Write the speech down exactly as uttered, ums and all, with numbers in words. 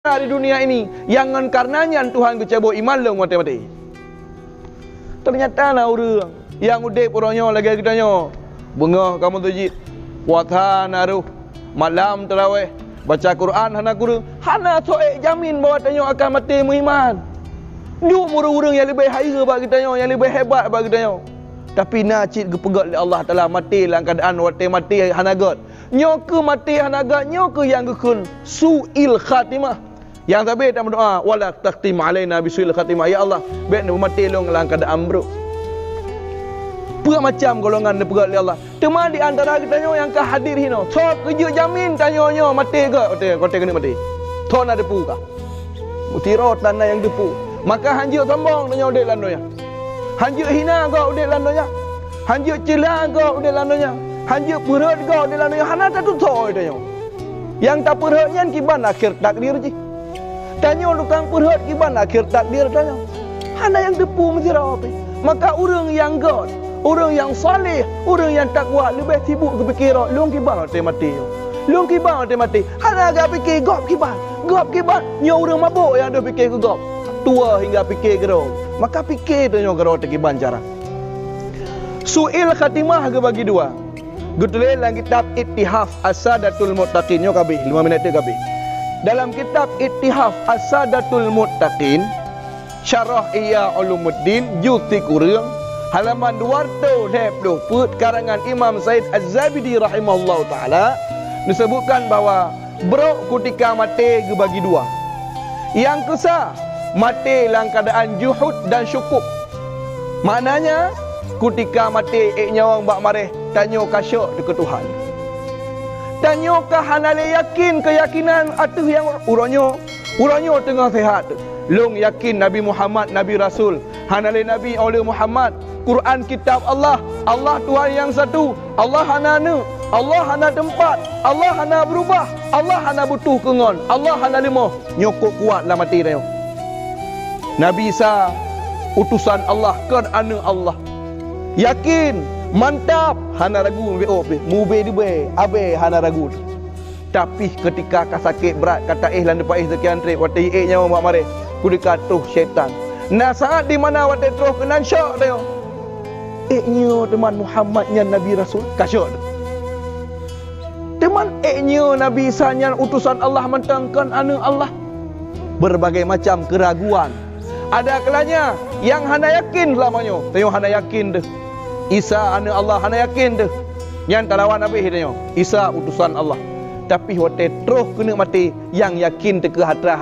di dunia ini, nyang ngon kareuna nyan Tuhan geucabot iman lôn watée maté. Teunyata na ureuëng nyang udeb uroe nyoe lagée geutanyoe, beungoh ka meuseujid, puasa na rôh, malam teurawéh, baca Quran hana kureueng, hana soe jamin bahwa tanyoe akan maté meuiman. Nyoe ureuëng-ureuëng nyang leubeh hayeue bak geutanyoe, nyang leubeh hebat bak geutanyoe. Tapi na cit geupeugét lé Allah Taala maté lam keuadaan watée maté hana gét. Nyoe kheueh maté hana gét, nyoe kheueh nyang geukheun su'il khatimah. Nyang sabe tameudoa, "Wala takhtim alaina bisu'il khatimah." Ya Allah, bék neumaté lôn lam keuadaan brok. Peue macam golongan neupeugét lé Allah. Teuma di antara geutanyoe nyang ka hadir hinoe, soe keuh jeuet jamin tanyoe nyoe maté gét, watée, watée keuneuk maté. Soe na teupeue ka. Meusidroe tan na nyang teupeue. Maka hanjeuet sombong tanyoe udeb lam donya. Hanjeuet hina gét udeb lam donya. Hanjeuet ceula gét udeb lam donya. Hanjeuet peurhot gét udeb lam donya. Hana tatusoe tanyoe. Nyang tapeurhot nyan kiban akhir takdir jih. Tanyoe tukang peurhot kiban akhir takdir tanyoe. Hana nyang teupeue meusidroe pih. Maka ureuëng nyang gét, ureuëng nyang saleh, ureuëng nyang takwa leubeh sibuk geupike rot lôn kiban watée maté nyoe. Lôn kiban watée maté. Hana geupiké gob kiban. Gob kiban. Nyoe ureuëng mabök nyang deuh piké keu gob. Tuwoe hingga piké keudroe. Maka piké tanyoe keudroe teuh kiban cara. Su'il khatimah geubagi dua. Geutuléh lam kitab Ittihaf As-Sadatul Muttaqin. Nyoe ka abéh, lima minit teuk ka abéh. Dalam kitab Ittihaf As-Sadatul Muttaqin, Syarah Ihya Ulumuddin, juz sikureueng, halaman dua ratus lhée ploh peuet, karangan Imam Said Az-Zabidi rahimahullahu taala, neuseubutkan bahwa brok kutika maté geubagi dua. Nyang keusa, maté lam keuadaan juhud dan syukuk. Maknanya, kutika maté ék nyawöng bak maréh, tanyoe ka syok teuh keu Tuhan. Tanyoe ka hana lé yakin keuyakinan ateueh nyang uroe nyoe, uroe nyoe teungoh seuhat. Lôn yakin Nabi Muhammad nabi rasul, hana lé nabi óh lheueh Muhammad. Quran kitab Allah, Allah Tuhan nyang satu, Allah hana aneuëk, Allah hana teumpat, Allah hana beurubah, Allah hana butoh keu ngon, Allah hana leumoh. Nyoe kok kuat lam até tanyoe. Nabi Isa utosan Allah, kon aneuëk Allah. Yakin, mantap, hana ragu, mubé, mubé dibée, abée hana ragu. Tapi keutika ka sakét brat, ka taéh lam teupaéh seukian treb, watée ék nyawöng bak maréh, keutika troh syaitan. Na saát di mana watée troh keunan syok tanyoe. Ék nyoe teuma Muhammad nyan nabi rasul, ka syok. Teuma ék nyoe Nabi Isa nyan utosan Allah mantong kon aneuëk Allah. Berbagai macam keraguan. Ada kalanya nyang hana yakin seulama nyoe, tanyoe hana yakin deuh. Isa aneuëk Allah hana yakin deuh. Nyan talawan abéh tanyoe, Isa utosan Allah. Tapi watée troh keuneuk maté, nyang yakin teuka atra